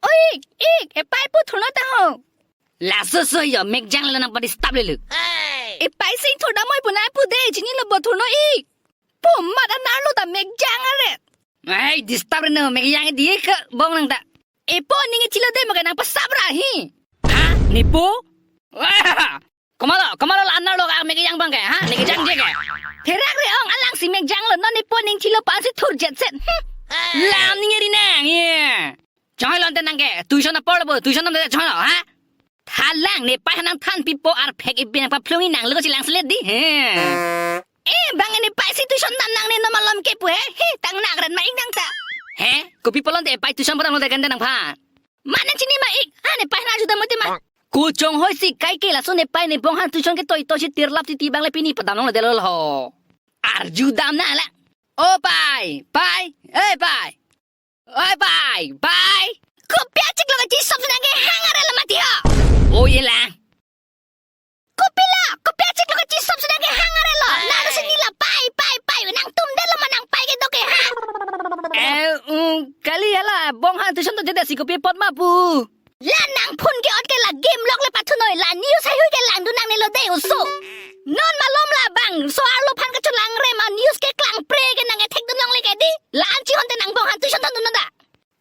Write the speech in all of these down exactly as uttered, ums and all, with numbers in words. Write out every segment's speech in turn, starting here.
Oi, ik, ik, epai pu thurno ta ho. Laso so yo, mekjang le nang pa-disturb le lu. Epai si thur damnoi pu nai pu de, chinilo bo thurno ik. Pu mat anerlo ta mekjang are. Ai, disturb le no, mekjang di ke bong nang ta. Epo ning chilo de mo ke nang pasap ra hi. Ha? Nepo? Wah! Komatlo, komatlo la anerlo ka mekjang bang ke, ha? Mekjang je ke. Therak re ong alang si mekjang lo, non nepo ning chilo pa si thur jet set. Hmm. La ning ri nang, ye. Choi lo ante nang ke, tuition apor lo bo, tuition ante choi lo, ha? Thalang nepai nang than pipo arphek ipi nang paphlung inang lo ko chilang selet di, he. Eh, bang nepai si tuition dam nangne non malom ke pu he, he, tang nak ran ma ik nang ta. He, kopi pulo ante epai tuition padam lo de ganda nangphan. Mana chini ma ik, ha nepai na juda mote ma. Kuchong hoi si kai ke laso nepai ne bong han tuition ke toi toi si tirlap titi bang le pini padam long le de lo ho. Arju dam na la. O pai, pai, eh pai. Oi pai, pai. Kopi achiklo kachisop si nang ke hang are lo mati ho. O ye la. Kopi la, kopi achiklo kachisop si nang ke hang are lo. Nang si nila pai, pai, pai. Nangtum de lo ma nang pai kedo ke ha. Eh, um, kali hala, bong han tuition to jeda si kopi apot ma pu. La nang phone ke-ot ke la game lok le pathunoi, la news haihui ke langdun nangne lo de oso. Non malom la bang, so-arlo aphan kacholangre ma news ke klangpre ke nang kethekdun longle ke di. La-an chihon te nang bong han tuition thondun da.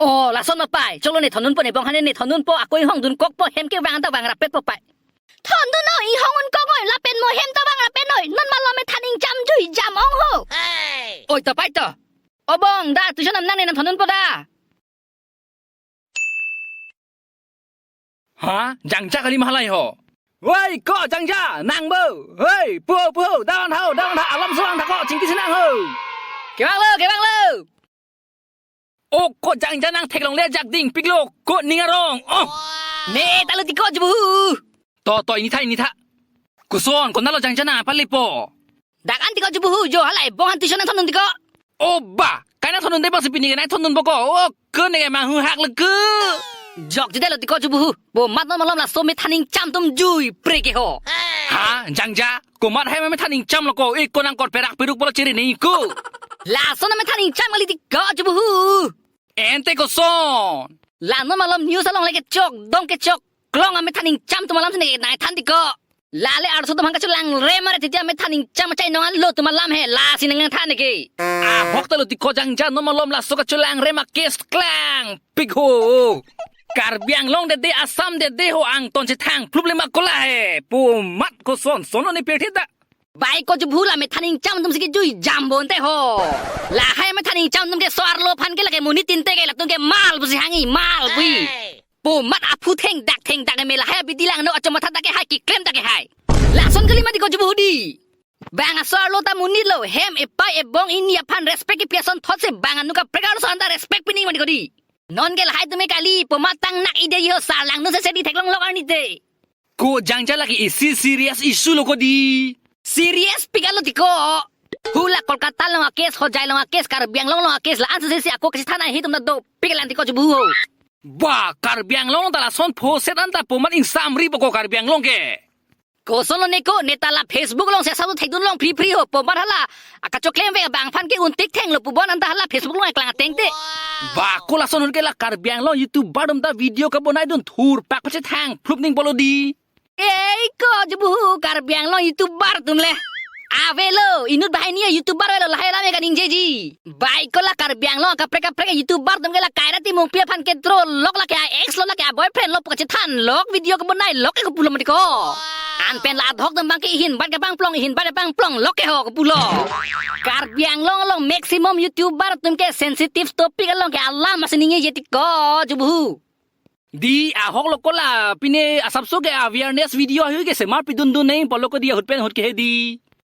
Oh, lason ma pai, choklo ne thondunpo ne bong han ne thondunpo, akoi hongdun kokpo, hem ke vang ta vang rapetpo pai. Thondun noi, i hong un kongoi, lapen mo hem ta vang rapet noi, non malom methan ingcham jui jam ong ho. Oi ta pai ta. O bong, da tuition dam nangne nang thondunpo da. Ha? Jangja kali ma halai ho. Woi, ko Jangja, nang bo. Hei, pu, pu, dawan ho, dawan ho, alam suang da ko, chingki sinang ho. Kevang lo, kevang lo. O, ko Jangja nang theklongle jak dingpik lo, ko ning arong. Oh. Ne, ta lo ti ko jubu. To, to, ini tha, ini tha. Koson, konatlo Jangja nang palipo. Dak an ti ko jubu hu jo, halai bong han tuition nang thondun ti ko. O ba, kai nang thondun de bang si pini ke nang thondunpo ko. O, ke ne ke manghu hak le ke. Jok jede lo ti ko jubu hu. Bo mat non malom laso methan ingcham atum jui pre ke ho. Ha, Jangja, komat hai ma methan ingcham lo ko. Ik ko nang kot perak peruk pulo chiri ne ko. Laso na methan ingcham kali ti ko jubu hu. Ante koson. La non malom news along le kechok, dong kechok. Klong amethan ingcham atum alam si ne ke nai than ti ko. Lale arloso atum aphan kacholangre ma re titi amethan ingcham achai nong an lo atum alam he, la si nang than ke. Ahok ta lo ti ko Jangja, non malom laso kacholangre ma case klangpik ho. Karbi Anglong dede, Assam dede ho, angton chethang phlup le ma ko la he. Pu mat koson, son lo ne pirthe da. Bai ko jubu la methan ingcham atum si kejui jam bonte ho. Lahai methan ingcham atum ke so-arlo aphan ke lake monit tin te ke latum ke mal pusi hangji, mal pu. Pu mat aphu thengdak thengdak ke me lahai abidi langno achomatha ta ke hai keklem ta ke hai. Lason kali ma ti ko jubu hu di. Bang aso-arlo ta monit lo, hem epai ebong ini aphan respect kepi ason thot si bang anu kaprek arloso an ta respect pining ma ti ko di. Non ke lahai atum ke kali, pu mat tang nak ide yo sa langno se se di theklong lok arni te. Ko Jangja lake isi serious issue lo ko di. Serious pik alo ti ko. Hula Kolkata along a-case, Hojai along a-case, Karbi Anglong along a-case, la-an sese ako kesi thana hitum na dopik lang ti ko jubu ho. Ba, Karbi Anglong ta lason phoset an ta pu mat ingsamri po ko Karbi Anglong ke. Koson lo ne ko, ne ta la Facebook along si asap thekdun long phri phri ho, pu mat hala. Akachoklem ve bang aphan ke untik thenglo pu bon an ta hala Facebook along eklang ateng te. Ba, ko lason ahut ke la Karbi Anglong YouTuber atum ta video kabonai dun thurpak pachethang phlup ning pulo di. Ei ko jubu hu Karbi Anglong YouTuber atum le. Avelo, inut banghini a-YouTuber avelo lahai alam ke kaningjeji. Bai ko la Karbi Anglong kaprek kaprek YouTuber atum ke la kaira ti mungpi aphan ketro lok lake a-ex lo lake a-boyfriend lo pu kachethan lok video kabonai lok ke kopulo ma ti ko. Anpen la adhok atum bang ke ihin bat ke bang plong ihin bat ke bang plong lok ke ho kopulo. Karbi Anglong along maximum YouTuber atum ke sensitive topic along ke alam asi ningjeje ti ko jubu hu. Di ahok lo ko la pine asapso ke awareness video ahu ke semar pidun dun neng pulo ko di ahut pen ahut ke he di.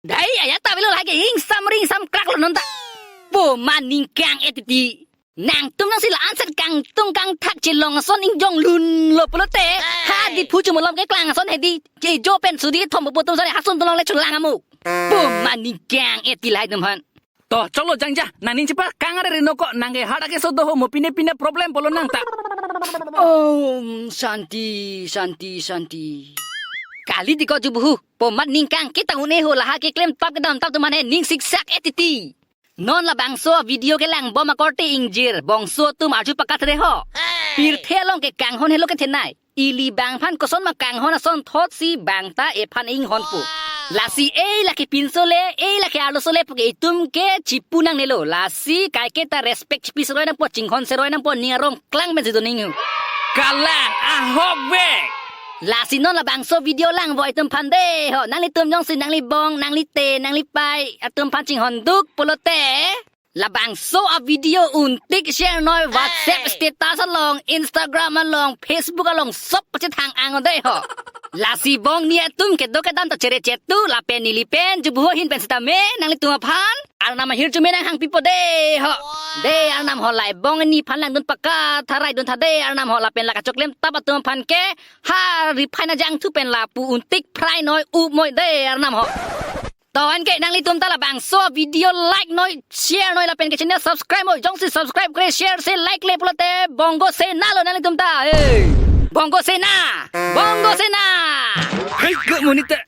Dai aya ta avelo lahai ke ingsamri ingsamkrak lo non ta. Pu mat ningkang-et titi. Nangtum nang si la-an set kangtung kangthak chelong ason ingjong lun lo pulote. Ha di phu chumalom ke klang ason he di. Kejo pen suri thom pu atum ason hasun tulong le chulang amu. Pu mat ningkang-et ti lahai atum aphan. To, choklo Jangja, nangning chepakang are rino ko, nang ke heart akeso do ho mo pine pine problem pulo nang ta. Om Shanti, Shanti, Shanti. Kali tiko jubuhu, pomat ningkang kita un-e ho, lahai keklem tap kedam tap atum aphan he ning siksak etiti. Non labangso video kelang bom akorte ingjir, bongso atum arju pakat re ho. Pirthe along ke kanghon helo kethenei. Ili bang aphan koson ma kanghon asonthot si bang ta ephan inghonpo. Lasi ei lake pinso le, ei lake arloso le puke itum ke chipu nangnelo. Lasi kaike ta respect chipi seroi nangpo, chinghon seroi nangpo, ning arong klang pensi doning hu. Kalang ahok be. Lasi non labangso video langvoi atum aphan de ho, nanglitum jongsi nanglibong, nanglite, nanglipei atum aphan chinghon duk pulote, labangso a video untik share noi, WhatsApp status along, Instagram along, Facebook along, sop pachethang ang de ho. Lasi bong ni atum kedo kedam ta chere chetu, lapen neli pen jubuhu ahin pen sitame, nanglitum aphan Arnam ahirjume nanghangpipo de ho. De Arnam ho, lai bong ni aphan langdun pakat, tharai dun tha de Arnam ho, lapen la kachoklem tap atum aphan ke ha rephai na jangthu pen lapu untik phrai noi, up moi de Arnam ho. To anke nanglitum ta labangso video like noi, share noi, lapen ke channel subscribe noi. Jongsi subscribe kre, share se, like le pulote Bongo Sena lo nanglitum ta. Hey. Bongo Sena. Bongo Sena. Hai ke monita.